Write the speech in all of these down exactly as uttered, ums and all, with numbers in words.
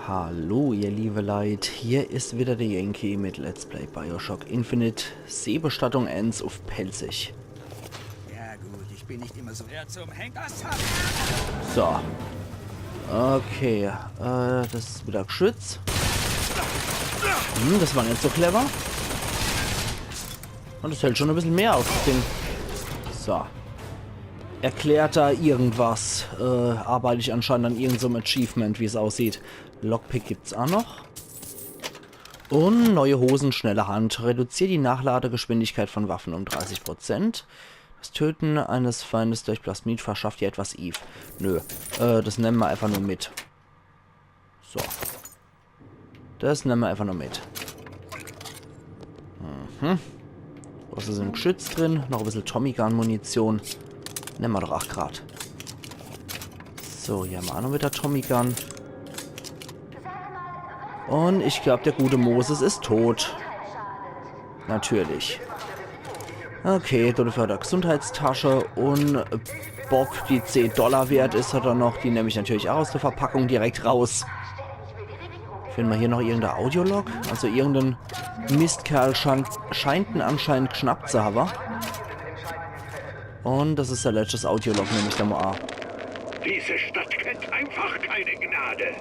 Hallo, ihr liebe Leit, hier is wieder der Yankee mit Let's Play BioShock Infinite, Seebestattung eens uff Pälzisch. Ja gut, ich bin nicht immer so. Wer zum Henker hat? So. Okay, äh, das is wieder Geschütz. Hm, das war net so clever. Un es hält schon e bissel mehr aus, das Ding. So. Erklärt da irgendwas. Äh, arbeite ich anscheinend an irgend so'm Achievement, wie's aussieht. Lockpick gibt's aa noch. Un neue Hosen, schnelle Hand. Reduziert die Nachladegeschwindigkeit von Waffen um dreißig Prozent. Das Töten eines Feindes durch Plasmid verschafft dir etwas Eve. Nö, äh, das nemme mer einfach nur mit. So. Das nemme mer einfach nur mit. Mhm. Was is im Geschütz drin? Noch e bissel Tommy-Gun-Munition. Nemme mer doch aa grad. So, hier hämmer aa noch wieder Tommy-Gun. Un ich glaub, der gute Moses is tot. Natürlich. Okay, dodefür hat er Gesundheitstasche un Bock, die zehn Dollar wert is, hat er noch. Die nemm ich natürlich aa aus der Verpackung direkt raus. Finde mer hier noch irgendein Audiolog? Also irgendein Mistkerl scheint, scheint en anscheinend geschnappt zu hawwe. Un das is der letzte Audiolog, nemm ich do mol aa. Diese Stadt kennt einfach keine Gnade.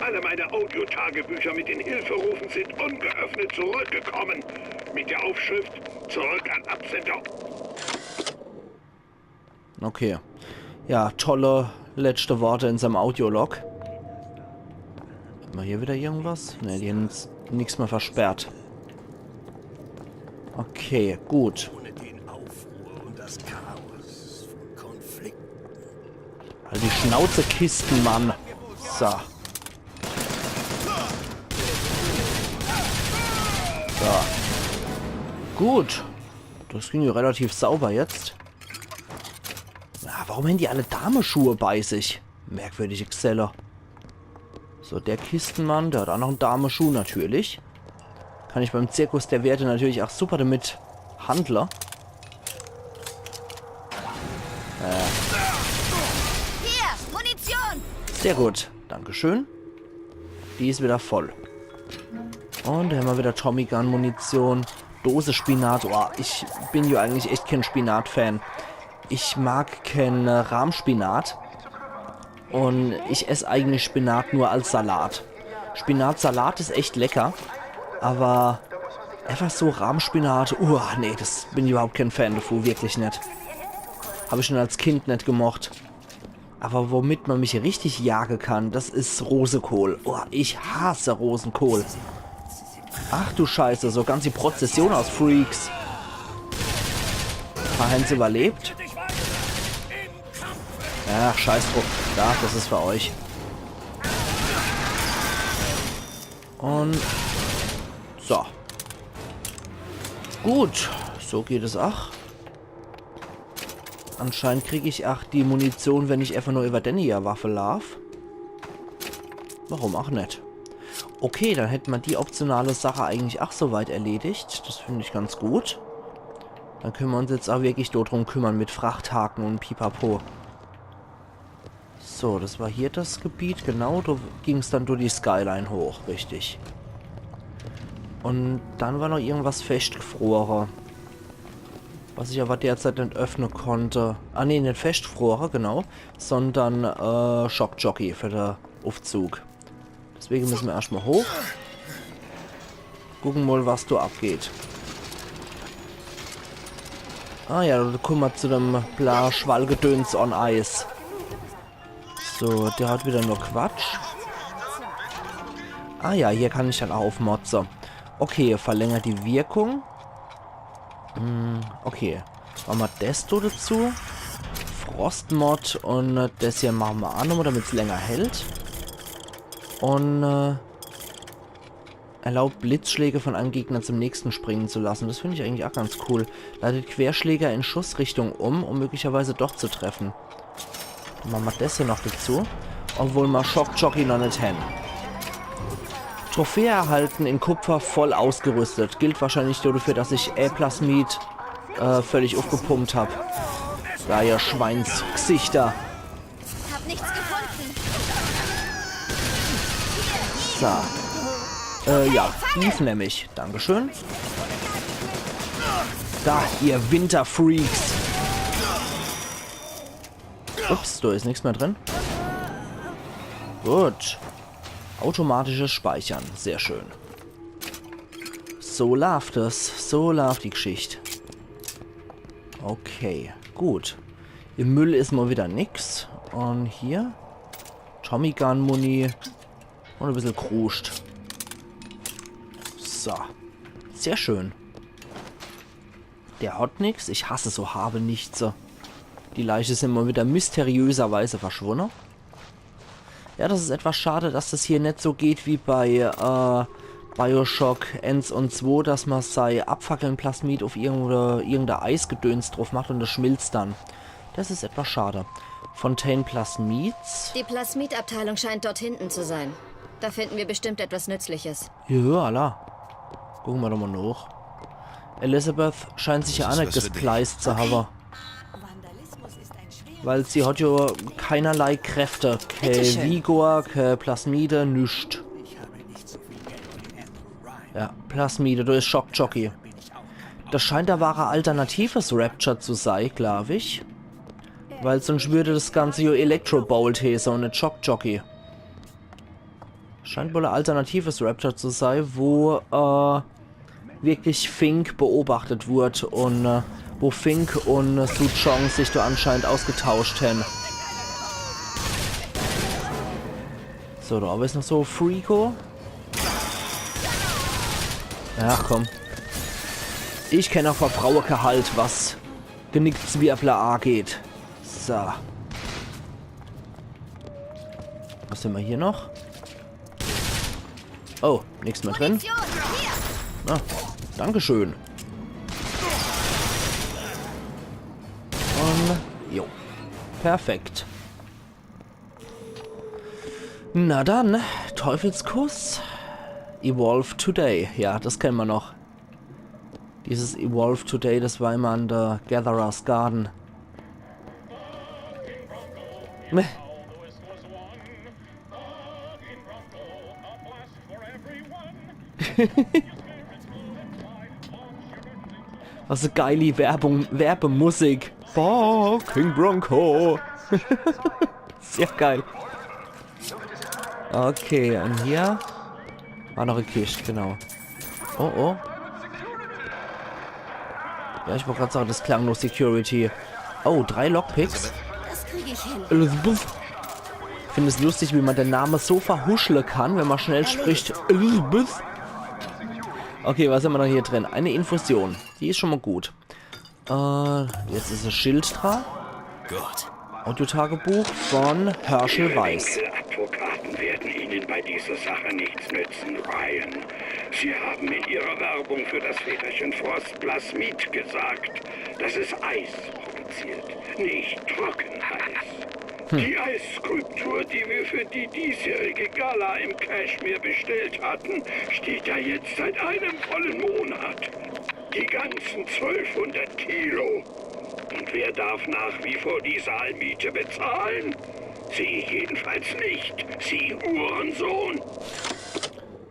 Alle meine Audiotagebücher mit den Hilferufen sind ungeöffnet zurückgekommen. Mit der Aufschrift „Zurück an Absender“. Okay. Ja, tolle letzte Worte in seinem Audiolog. Hämmer hier wieder irgendwas? Ne, die hämmer jetzt nix mehr versperrt. Okay, gut. Ohne den Aufruhr und das Chaos von Konflikten. Halt die Schnauze, Kistenmann. So. So. Gut. Das ging ja relativ sauber jetzt. Na, warum hämmer die alle Dameschuhe bei sich? Merkwürdige Geselle. So, der Kistenmann, der hat aa noch en Dameschuh, natürlich. Kann ich beim Zirkus der Werte natürlich aa super damit handle. Hier, Munition! Sehr gut, dankeschön. Die is wieder voll. Un do hämmer wieder Tommy-Gun-Munition. Dose Spinat. Oh, ich bin ja eigentlich echt kein Spinat-Fan. Ich mag kein äh, Rahmspinat. Un ich ess eigentlich Spinat nur als Salat. Spinatsalat is echt lecker, aber einfach so Rahmspinat, uah, nee, das bin ich überhaupt kein Fan davon, wirklich net. Hab ich schon als Kind net gemocht. Aber womit man mich richtig jage kann, das is Rosekohl. Oh, ich hasse Rosenkohl. Ach du Scheiße, so ganz die Prozession aus Freaks. Paar hämmer's überlebt. Ach, scheiß drauf. Da, das is für euch. Un so. Gut, so geht es ach. Anscheinend krieg ich ach die Munition, wenn ich einfach nur über denne Waffe laaf. Warum ach net? Okay, dann hätt mer die optionale Sache eigentlich ach soweit erledigt. Das find ich ganz gut. Dann können mer uns jetzt ach wirklich dort drum kümmern mit Frachthaken un Pipapo. So, das war hier das Gebiet, genau, do ging's dann durch die Skyline hoch, richtig. Un dann war noch irgendwas festgefrore. Was ich aber derzeit net öffne konnte. Ah nee, net festgefrore, genau. Sondern äh, Schockjockey für de Uffzug. Deswegen müssen wir erstmal hoch. Gucken mal, was do abgeht. Ah ja, do kommen wir zu dem Bla-Schwall-Gedöns on Ice. So, der hat wieder nur Quatsch. Ah ja, hier kann ich dann auch uff Motze. Okay, verlängert die Wirkung. Hm, okay. Mache mer des do dazu. Frostmod un des hier mache mer ach nochmal, damit's länger hält. Un äh, erlaubt Blitzschläge von einem Gegner zum nächsten springen zu lassen. Das find ich eigentlich ach ganz cool. Leitet Querschläger in Schussrichtung um, um möglicherweise doch zu treffen. Dann mache mer des hier noch dazu. Obwohl mer Schockjockey noch net hen. Trophäe erhalten in Kupfer voll ausgerüstet. Gilt wahrscheinlich nur dafür, dass ich äh, Plasmid äh, völlig uffgepumpt hab. Da ihr Schweinsgesichter. Hab nichts gefunden. Da. Äh, ja, Eve nemm ich. Dankeschön. Da, ihr Winterfreaks. Ups, do is nix mehr drin. Gut. Automatisches Speichern. Sehr schön. So laaft es. So laaft die Gschicht. Okay, gut. Im Müll is mol wieder nix. Un hier? Tommy Gun Muni. Un e bissel Kruscht. So. Sehr schön. Der hat nix. Ich hasse so Habe-nichts. Die Leiche sin mol wieder mysteriöserweise verschwunne. Ja, das is etwas schade, dass das hier net so geht wie bei, äh, Bioshock eens un zwo, dass ma sei Abfackeln-Plasmid uff irgende, irgende Eisgedöns druff macht un das schmilzt dann. Das is etwas schade. Fontaine Plasmids. Die Plasmidabteilung scheint dort hinten zu sein. Da finden wir bestimmt etwas Nützliches. Ja, alla. Gucke ma doch mol noch. Elizabeth scheint sich ja aa net gespliced zu hawwe. Weil sie hat jo keinerlei Kräfte. Kee Vigor, kee Plasmide, nix. Ja, Plasmide, do is Shock Jockey. Das scheint awwer e alternatives Rapture zu sei, glaab ich. Weil sunscht würd das Ganze jo Electro Bolt heeße un net Shock Jockey. Scheint wohl e alternatives Rapture zu sei, wo, äh, wirklich Fink beobachtet wurd un, äh, wo Fink un Suchong sich do anscheinend ausgetauscht hän. So, do owwe is noch so Freako. Ach komm. Ich kenn aa vor Fraue kee Halt, was Genickzwirbler ageht. So. Was hän ma hier noch? Oh, nix mehr drin. Ah, Dankeschön. Un, jo. Perfekt. Na dann, Teufelskuss. Evolve Today. Ja, das kenne ma noch. Dieses Evolve Today, das war immer an der Gatherer's Garden. Meh. Was e geili Werbung, Werbemusik. Boah, King Bronco. Sehr geil. Okay, un hier war noch e Kischt, genau. Oh, oh. Ja, ich wollt grad sage, das klang noch Security. Oh, drei Lockpicks. Das kriege ich hin. Elizabeth. Ich find es lustig, wie ma de Name so verhuschle kann, wenn ma schnell spricht. Elizabeth. Okay, was hän ma noch hier drin? Eine Infusion. Die is schon mal gut. Äh, jetzt is das Schild dra. Gut. Audiotagebuch von Herschel Weiss. Advokaten werden Ihnen bei dieser Sache nichts nützen, Ryan. Sie haben in Ihrer Werbung für das Väterchen Frost Plasmid gesagt, dass es Eis produziert, nicht Trockenheiß. Die Eisskulptur, die wir für die diesjährige Gala im Kashmir bestellt hatten, steht da jetzt seit einem vollen Monat. Die ganzen zwölfhundert Kilo. Und wer darf nach wie vor die Saalmiete bezahlen? Sie jedenfalls nicht, Sie Hurensohn.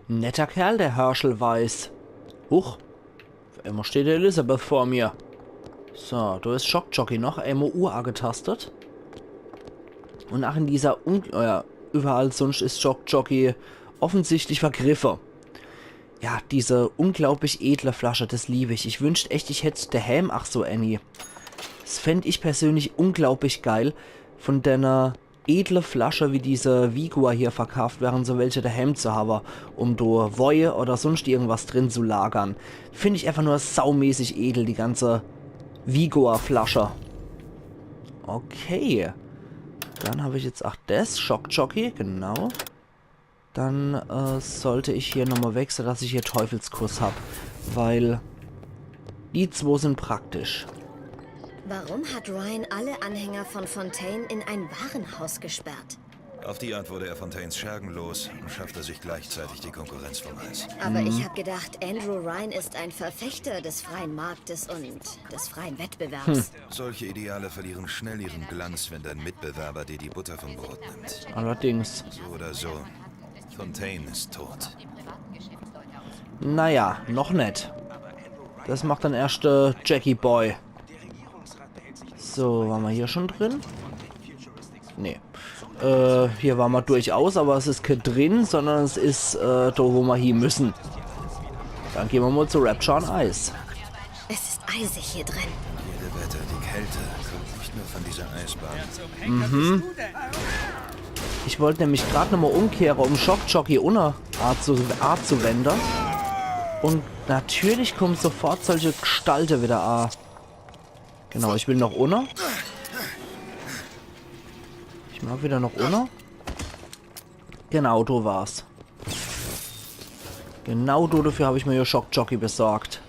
Netter Kerl, der Herschel Weiss. Huch. Für immer steht die Elizabeth vor mir. So, do is Shock Jockey noch. Emol U agetastet. Un ach in dieser Un-, äh, überall sunscht is Shock Jockey offensichtlich vergriffe. Ja, diese unglaublich edle Flasche, das lieb ich. Ich wünscht echt, ich hätt dehäm ach so ääni. Das fänd ich persönlich unglaublich geil, von dene edle Flasche wie diese Vigor hier verkaaft werre, so welche dehäm zu hawwe, um do Woi oder sunscht irgendwas drin zu lagere. Find ich einfach nur saumäßig edel, die ganze Vigor-Flasche. Okay. Dann hab ich jetzt ach des, Shock Jockey, genau. Dann, äh, sollt ich hier nochmal weg, so dass ich hier Teufelskuss hab. Weil die zwo sin praktisch. Warum hat Ryan alle Anhänger von Fontaine in ein Warenhaus gesperrt? Auf die Art wurde er Fontaines Schergen los und schaffte sich gleichzeitig die Konkurrenz vom Hals. Aber ich habe gedacht, Andrew Ryan ist ein Verfechter des freien Marktes und des freien Wettbewerbs. Solche Ideale verlieren schnell ihren Glanz, wenn dein Mitbewerber dir die Butter vom Brot nimmt. Allerdings. So oder so. Fontaine ist tot. Naja, noch net. Das macht dann erscht äh, Jackie Boy. So, ware ma hier schon drin? Nee. Äh, hier ware ma durchaus, aber es is kee drin, sondern es is äh, do, wo ma hie müssen. Dann gehn ma mol zu Rapture on Ice. Es ist eisig hier drin. Jede Wette, die Kälte kommt nicht nur von dieser Eisbahn. Ich wollt nämlich grad nochmol umkehre, um Schockjockey unne anzu anzuwende. Und natürlich kommen sofort solche Gestalte wieder a. Genau, ich will noch unne. Ich mag wieder noch unne. Genau, do war's. Genau do dafür hab ich mir jo Schockjockey besorgt.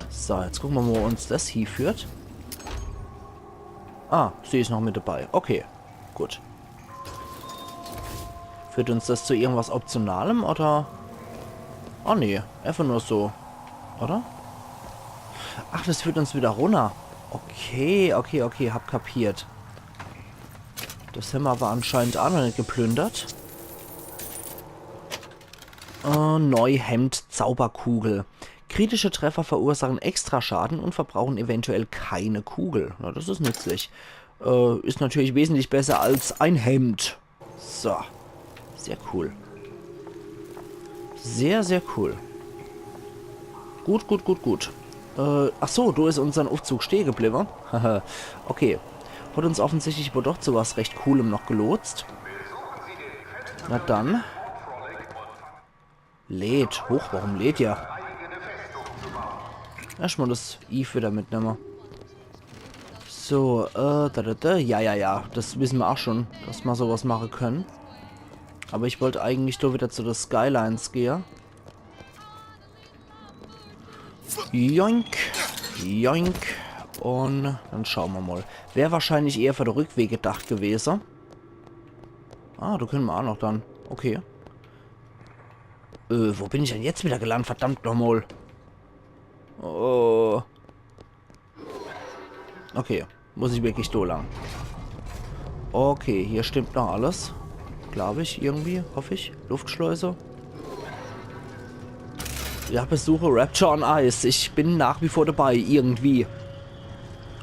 So, jetzt gucke ma mol, wo uns das hieführt. Ah, sie is noch mit dabei. Okay, gut. Führt uns das zu irgendwas Optionalem, oder? Oh nee, einfach nur so. Oder? Ach, das führt uns wieder runner. Okay, okay, okay, hab kapiert. Das hämmer aber anscheinend a noch net geplündert. Äh, Neuhemd-Zauberkugel. Kritische Treffer verursachen extra Schaden und verbrauchen eventuell keine Kugel. Na, das is nützlich. Äh, is natürlich wesentlich besser als ein Hemd. So. Sehr cool. Sehr, sehr cool. Gut, gut, gut, gut. Äh, ach so, do is unsern Uffzug stehe gebliwwe. Haha, okay. Hat uns offensichtlich wohl doch zu was recht Coolem noch gelotst. Na dann. Lädt. Huch, warum lädt er? Erscht mol das Eve wieder mitnemme. So, äh, da, da, da. Ja, ja, ja. Das wisse ma a schon, dass ma so was mache könne. Aber ich wollt eigentlich do wieder zu de Skylines gehe. Joink. Joink. Und dann schaue ma mol. Wär wahrscheinlich eher für de Rückweg gedacht gewese. Ah, do könne ma a noch dann. Okay. Äh, wo bin ich denn jetzt wieder gelandet? Verdammt nochmol. Oh. Okay, muss ich wirklich do lang. Okay, hier stimmt noch alles. Glaub ich, irgendwie, hoff ich. Luftschleuse. Ja, besuche Rapture on Ice. Ich bin nach wie vor dabei, irgendwie.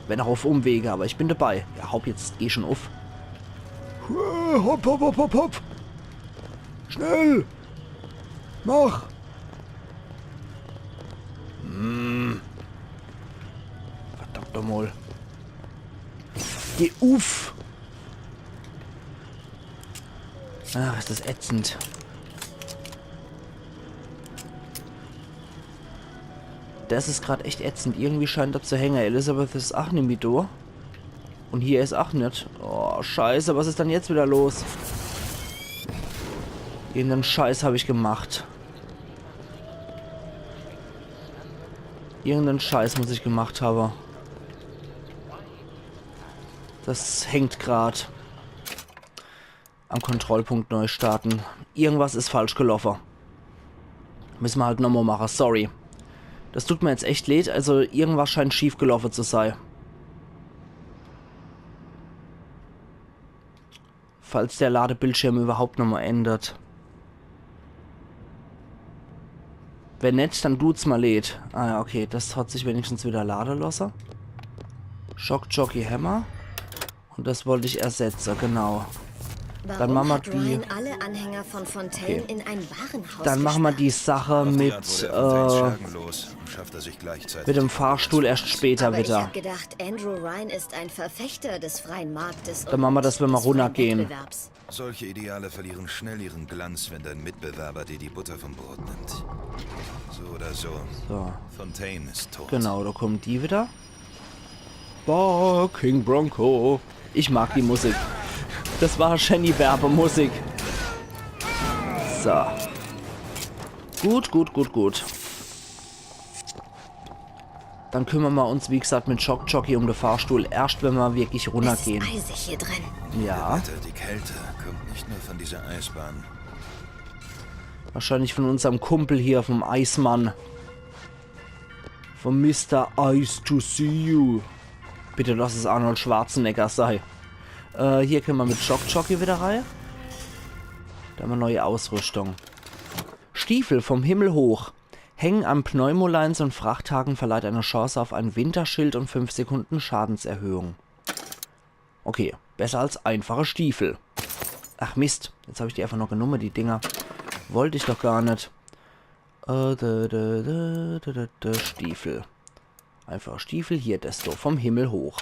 Wenn auch auf Umwege, aber ich bin dabei. Ja, hau jetzt eh schon uff. Hopp, hopp, hopp, hopp, hopp. Schnell! Mach! Hm. Verdammt nochmol. Geh uff! Ach, is das ätzend. Das is grad echt ätzend. Irgendwie scheint er zu hänge. Elizabeth is ach nimmi do. Und hier is ach net. Oh, Scheiße, was is dann jetzt wieder los? Irgenden Scheiß hab ich gemacht. Irgenden Scheiß muss ich gemacht habe. Das hängt grad. Am Kontrollpunkt neu starten. Irgendwas is falsch geloffe. Misse ma halt nochmol mache, sorry. Das tut mir jetzt echt leid, also irgendwas scheint schief geloffe zu sei. Falls der Ladebildschirm überhaupt nochmol ändert. Wenn net, dann tut's mir leid. Ah ja, okay, das hat sich wenigstens wieder lade losse. Schockjockey hämmer. Und das wollt ich ersetze, genau. Dann Warum mache ma hat die. Ryan alle Anhänger von Fontaine Okay. in ein Warenhaus Dann mache ma gesperrt? die Sache Auf die mit, Art wurde er von Fontaine äh, schlagen los und schafft er sich gleichzeitig. mit dem Fahrstuhl erst später Aber ich wieder. Hab gedacht, Andrew Ryan ist ein Verfechter des freien Marktes Dann mache ma das, wenn ma des freien runnergehen. Wettbewerbs. Solche Ideale verlieren schnell ihren Glanz, wenn dein Mitbewerber dir die Butter vom Brot nimmt. So oder so. So, Fontaine ist tot. genau, da kommen die wieder. Boah, King Bronco. Ich mag die Musik. Das war Shenny Werbemusik. So. Gut, gut, gut, gut. Dann kümmern wir uns, wie gesagt, mit Schockjockey um den Fahrstuhl. Erst wenn wir wirklich Es ist runtergehen. Eisig hier drin. Ja, Wetter, die Kälte kommt nicht nur von dieser Eisbahn. Wahrscheinlich von unserem Kumpel hier, vom Eismann. Vom Mister Ice to see you. Bitte lass es Arnold Schwarzenegger sei. Äh, hier können wir mit Schockjockey wieder rein. Da haben wir neue Ausrüstung. Stiefel vom Himmel hoch. Hängen an Pneumolines und Frachtwagen verleiht eine Chance auf ein Winterschild und fünf Sekunden Schadenserhöhung. Okay, besser als einfache Stiefel. Ach Mist, jetzt hab ich die einfach noch genumme, die Dinger. Wollt ich doch gar net. Äh, dä, dä, dä, dä, dä, dä, Stiefel. Einfache Stiefel, hier, desto vom Himmel hoch.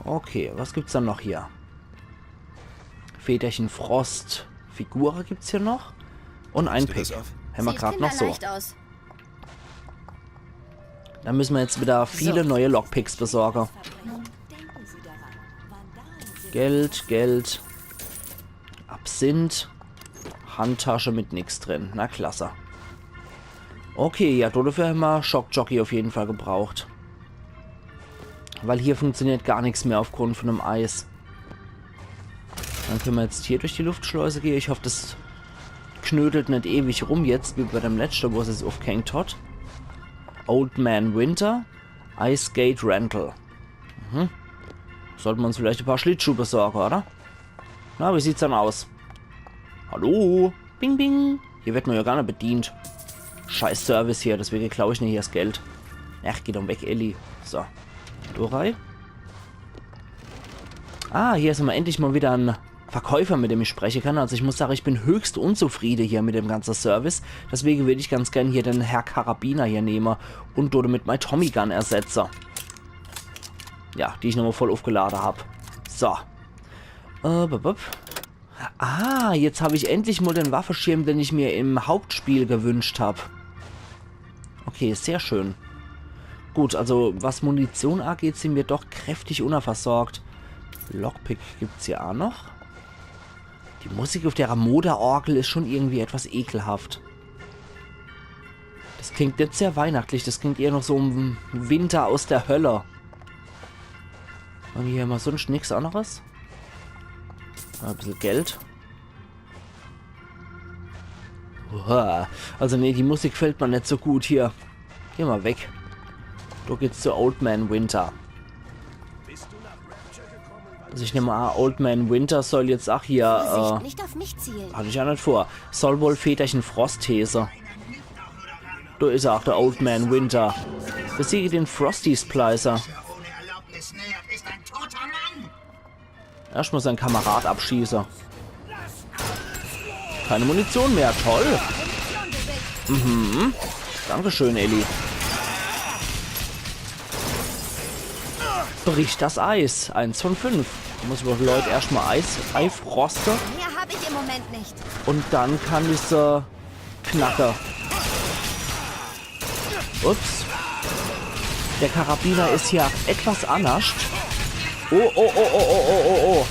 Okay, was gibt's dann noch hier? Väterchen Frost. Figure gibt's hier noch. Und ein Pick. Hämmer grad noch so. Sieht kinderleicht aus. Da müssen wir jetzt wieder viele neue Lockpicks besorgen. Geld, Geld. Absinth. Handtasche mit nix drin. Na klasse. Okay, ja, dodefür hämmer Shock Jockey auf jeden Fall gebraucht. Weil hier funktioniert gar nix mehr aufgrund von dem Eis. Dann können wir jetzt hier durch die Luftschleuse gehen. Ich hoff, das knödelt net ewig rum jetzt, wie bei dem letzten, wo es sich aufgehängt hat. Old Man Winter, Ice Gate Rental. Mhm. Sollten wir uns vielleicht ein paar Schlittschuhe besorgen, oder? Na, wie sieht's dann aus? Hallo? Bing, bing. Hier wird man ja gar net bedient. Scheiß Service hier, deswegen klau ich net hier das Geld. Ach, geh doch weg, Ellie. So. Dorei. Ah, hier ist mal endlich mal wieder ein Verkäufer, mit dem ich sprechen kann. Also ich muss sagen, ich bin höchst unzufrieden hier mit dem ganzen Service. Deswegen würde ich ganz gern hier den Herr Karabiner hier nehmen und damit mein Tommy Gun ersetzen. Ja, die ich nochmal voll aufgeladen hab. So. Äh, bup, bup. Ah, jetzt hab ich endlich mal den Waffenschirm, den ich mir im Hauptspiel gewünscht hab. Okay, sehr schön. Gut, also was Munition angeht, sind wir doch kräftig unterversorgt. Lockpick gibt's hier auch noch. Die Musik auf der Motororgel ist schon irgendwie etwas ekelhaft. Das klingt nicht sehr weihnachtlich, das klingt eher noch so im Winter aus der Hölle. Und hier haben wir sonst nichts anderes. Ah, ein bisschen Geld. Oha. Also nee, die Musik gefällt mir nicht so gut hier. Geh mal weg. Du gehst zu Old Man Winter. Also ich nehme an, Old Man Winter soll jetzt auch hier, Vorsicht, äh, nicht auf mich zielen. Hatte ich ja nicht vor. Soll wohl Väterchen Frost hese. Da ist er auch, der Old Man Winter. Besiege den Frosty Splicer. Erstmal seinen Kamerad abschieße. Keine Munition mehr, toll. Mhm. Dankeschön, Ellie. Bricht das Eis. Eins von fünf. Muss man Leute erstmal Eis, eifroste. Mehr hab ich im Moment nicht. Und dann kann ich sie knacke. Ups. Der Karabiner ist hier etwas annerscht. Oh, oh, oh, oh, oh, oh, oh, oh.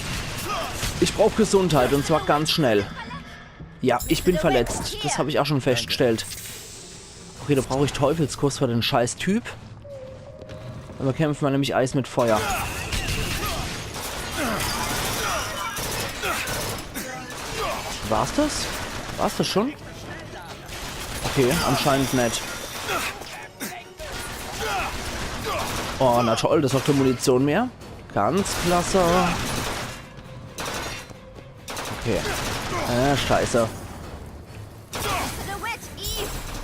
Ich brauch Gesundheit und zwar ganz schnell. Ja, ich bin verletzt. Das hab ich auch schon festgestellt. Okay, da brauch ich Teufelskuss für den scheiß Typ. Dann bekämpfen wir nämlich Eis mit Feuer. War's das? War's das schon? Okay, anscheinend net. Oh, na toll, das ist auch keine Munition mehr. Ganz klasse. Okay. Äh, scheiße.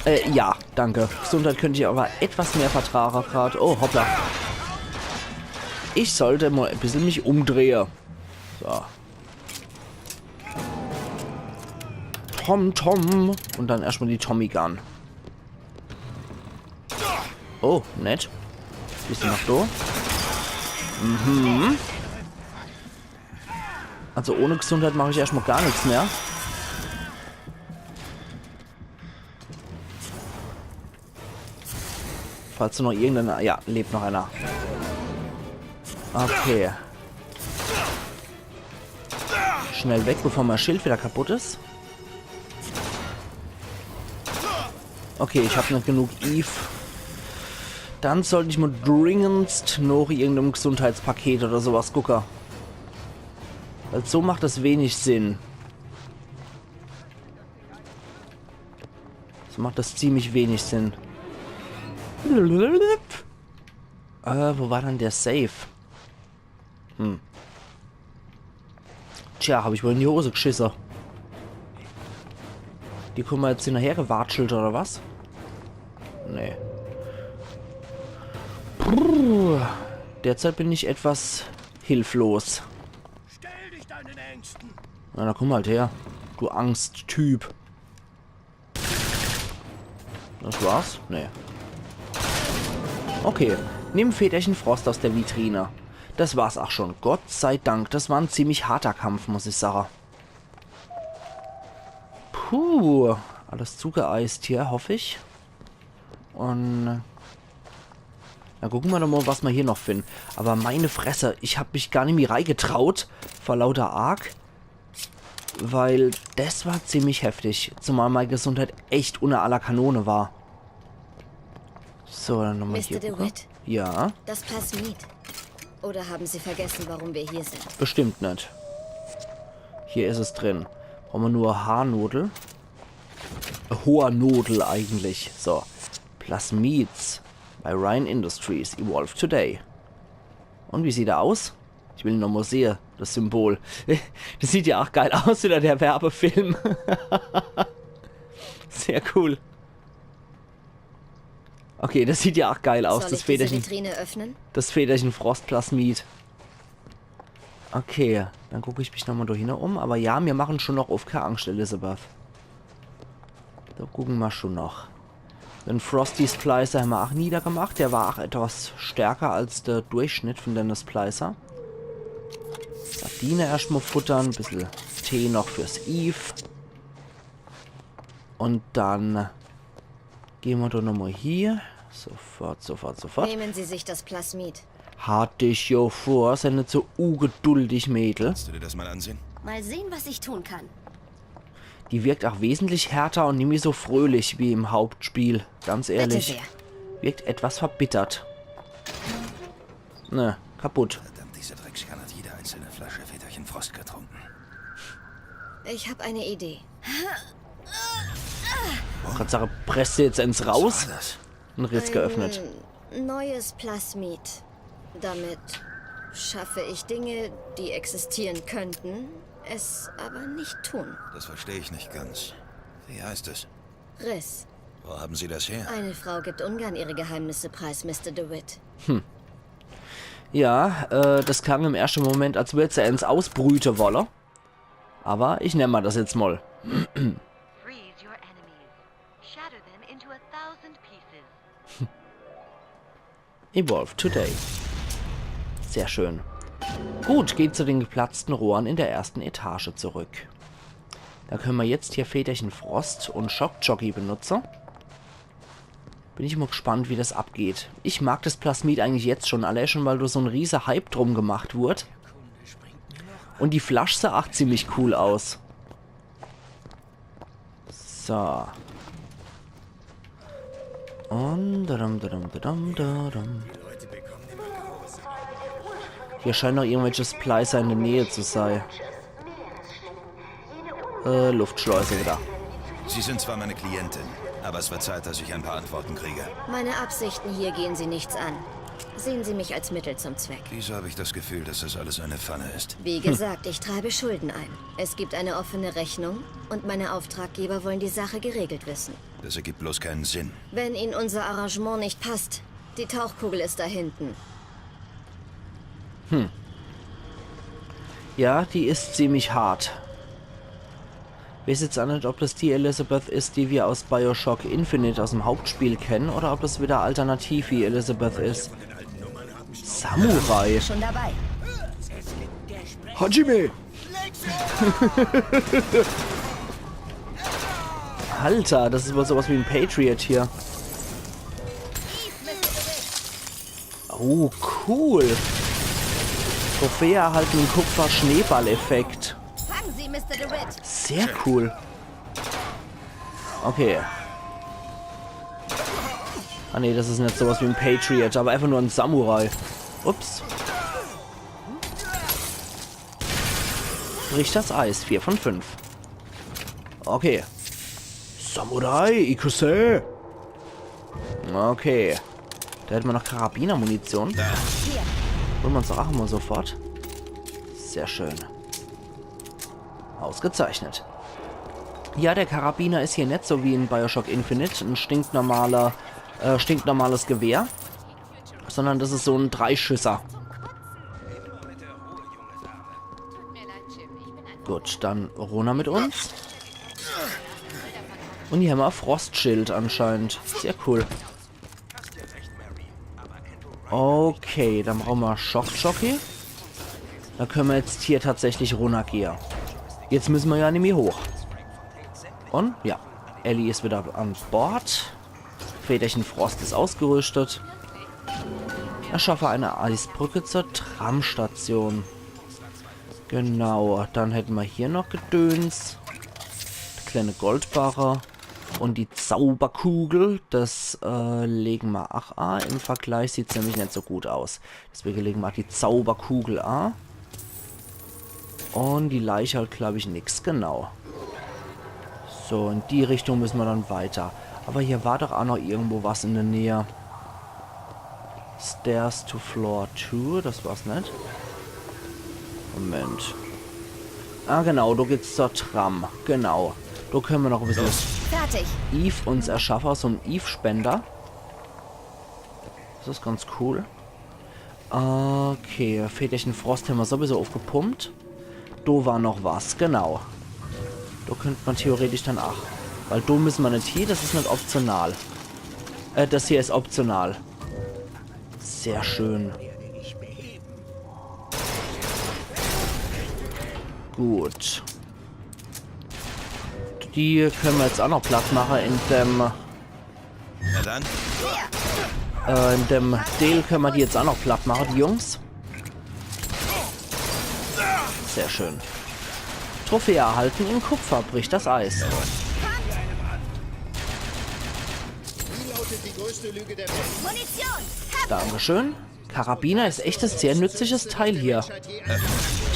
Äh, ja, danke. Gesundheit könnte ich aber etwas mehr vertragen grad. Oh, hoppla. Ich sollte mal ein bisschen mich umdrehen. So. Tom, Tom. Und dann erstmal die Tommy Gun. Oh, nett. Bist du noch da? Mhm. Also ohne Gesundheit mache ich erstmal gar nichts mehr. Falls du noch irgendeiner... Ja, lebt noch einer. Okay. Schnell weg, bevor mein Schild wieder kaputt ist. Okay, ich hab nicht genug Eve. Dann sollte ich mal dringendst noch irgendeinem Gesundheitspaket oder sowas gucken. Weil so macht das wenig Sinn. So macht das ziemlich wenig Sinn. Äh, wo war dann der Safe? Hm. Tja, hab ich wohl in die Hose geschisse. Hier kummen mer jetzt hinnerher gewatschelt, oder was? Nee. Puh, derzeit bin ich etwas hilflos. Stell dich deinen Ängsten. Na, da kumm halt her, du Angsttyp. Das war's? Nee. Okay, nimm Väterchen Frost aus der Vitrine. Das war's ach schon. Gott sei Dank, das war en ziemlich harter Kampf, muss ich sage. Puh, alles zugeeist hier, hoff ich. Un dann gucke mer doch mol, was mer hier noch finden. Aber meine Fresse, ich hab mich gar nimmi reigetraut vor lauter Arg. Weil das war ziemlich heftig. Zumal mei Gesundheit echt unner aller Kanone war. So, dann nochmol hier Mister gucke. DeWitt. Ja, Das Plasmid. Oder haben Sie vergessen, warum wir hier sind? Bestimmt net. Hier is es drin. Brauche mer nur Haarnodel. Hoher Nodel eigentlich. So. Plasmids bei Ryan Industries. Evolve today. Un wie sieht er aus? Ich will en nochmol sehe, das Symbol. Das sieht ja ach geil aus, wieder der Werbefilm. Sehr cool. Okay, das sieht ja ach geil aus, Soll das ich diese Väterchen. Vitrine öffnen? Das Väterchen Frost Plasmid. Okay, dann guck ich mich nochmol do hinne um. Aber ja, mir machen schon noch uff, kee Angscht, Elizabeth. Do gucke mer schon noch. Den Frosty Splicer hämmer ach niedergemacht. Der war ach etwas stärker als der Durchschnitt von denne Splicer. Sardine erscht mol futtern, bissel Tee noch fürs Eve. Un dann gehn mer doch nochmol hier. Sofort, sofort, sofort. Nehmen Sie sich das Plasmid. Hat ich jo vor, sei net so ungeduldig, Mädel. Kannst du dir das mal ansehen? Mal sehen, was ich tun kann. Die wirkt ach wesentlich härter un nimmi so fröhlich wie im Hauptspiel. Ganz ehrlich. Bitte sehr. Wirkt etwas verbittert. Ne, kaputt. Verdammt, diese Dreckskanne hat jede einzelne Flasche Väterchen Frost getrunken. Ich hab eine Idee. Grad sage, presst jetzt ens raus. Was war das? En Riss geöffnet. Ein neues Plasmid. Damit schaffe ich Dinge, die existieren könnten, es aber nicht tun. Das verstehe ich nicht ganz. Wie heißt es? Riss. Wo haben Sie das her? Eine Frau gibt ungern ihre Geheimnisse preis, Mister DeWitt. Ja, äh, das klang im erschte Moment, als würd se ens ausbrüte wolle. Aber ich nemm mol das jetzt mol. Freeze your enemies. Shatter them into a thousand pieces. Evolve today. Sehr schön. Gut, geht zu den geplatzten Rohren in der ersten Etage zurück. Da können mer jetzt hier Väterchen Frost un Shock Jockey benutze. Bin ich mol gespannt, wie das abgeht. Ich mag das Plasmid eigentlich jetzt schon, allein schon, weil do so en riese Hype drum gemacht wurd. Un die Flasch sah ach ziemlich cool aus. So. Un dadam, dadam, dadam, dadam. Hier scheint noch irgendwelche Splicer in der Nähe zu sei. Äh, Luftschleuse wieder. Sie sind zwar meine Klientin, aber es wird Zeit, dass ich ein paar Antworten kriege. Meine Absichten hier gehen Sie nichts an. Sehen Sie mich als Mittel zum Zweck. Wieso habe ich das Gefühl, dass das alles eine Falle ist? Wie gesagt, ich treibe Schulden ein. Es gibt eine offene Rechnung und meine Auftraggeber wollen die Sache geregelt wissen. Das ergibt bloß keinen Sinn. Wenn Ihnen unser Arrangement nicht passt, die Tauchkugel ist da hinten. Ja, die is ziemlich hart. Weeß jetzt ach net, ob das die Elizabeth is, die mer aus Bioshock Infinite aus em Hauptspiel kennen, oder ob das wieder alternativ wie Elizabeth is. Samurai. Schon dabei. Hajime! Alter, das is wohl sowas wie en Patriot hier. Oh, cool. Trophäe erhalten, Kupfer-Schneeball-Effekt. Fangen Sie, Mister DeWitt. Sehr cool. Okay. Ah nee, das is net sowas wie en Patriot, aber einfach nur en Samurai. Ups. Bricht das Eis. Vier von fünf. Okay. Samurai, Ikuse. Okay. Da hätte mer noch Karabinermunition. Hier. Holen mer uns doch ach mol sofort. Sehr schön. Ausgezeichnet. Ja, der Karabiner is hier net so wie in Bioshock Infinite, en stinknormaler, äh, stinknormales Gewehr, sondern das is so en Dreischüsser. Gut, dann runner mit uns. Und hier hämmer e Frostschild anscheinend. Sehr cool. Okay, dann brauche mer Schockjockey. Da könne mer jetzt hier tatsächlich runnergehe. Jetzt müsse mer ja nimmi hoch. Und ja, Ellie is wieder an Bord. Väterchen Frost is ausgerüstet. Erschaffe eine Eisbrücke zur Tramstation. Genau, dann hätte mer hier noch Gedöns. Kleine Goldbarre. Und die Zauberkugel, das äh, lege mer ach a. Im Vergleich sieht's nämlich net so gut aus. Deswege lege mer die Zauberkugel a. Und die Leiche halt, glaub ich, nix. Genau. So, in die Richtung müsse mer dann weiter. Aber hier war doch ach noch irgendwo was in der Nähe. Stairs to Floor two, das war's net. Moment. Ah, genau, do geht's zur Tram. Genau. Do könne mer noch e bissel Fertig. Eve uns erschaffe, so en Eve-Spender. Das is ganz cool. Okay, Väterchen Frost hämmer sowieso aufgepumpt. Do war noch was, genau. Do könnt mer theoretisch dann ach. Weil do müsse mer net hie, das is net optional. Äh, das hier is optional. Sehr schön. Gut. Die könne mer jetzt ach noch platt mache, indem Na dann. Äh, in dem Deel könne mer die jetzt ach noch platt mache, die Jungs. Sehr schön. Trophäe erhalten, in Kupfer bricht das Eis. Wie lautet die größte Lüge der Welt? Munition! Dankeschön. Karabiner is echt e sehr nützliches Teil hier.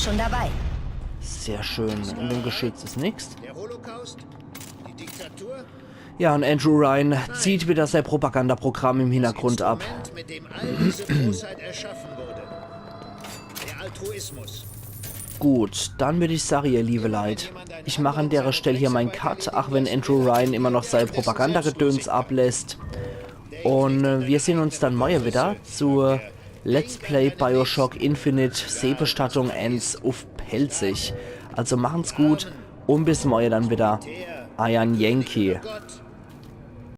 Schon dabei. Sehr schön. In dem Geschütz is nix. Der Holocaust? Die Diktatur? Ja, und Andrew Ryan zieht wieder sein Propagandaprogramm im Hintergrund ab. Instrument, mit dem all diese Großheit erschaffen wurde. Der Altruismus. Gut, dann würd ich sagen, ihr liebe Leit, ich mach an dere Stell hier mein Cut, ach wenn Andrew Ryan immer noch sei Propagandagedöns ablässt. Und äh, wir sehen uns dann morje wieder zu Let's Play Bioshock Infinite Seebestattung eins uff Pälzisch. Also machen's gut und bis morje dann wieder. Eier Yankee. Gott,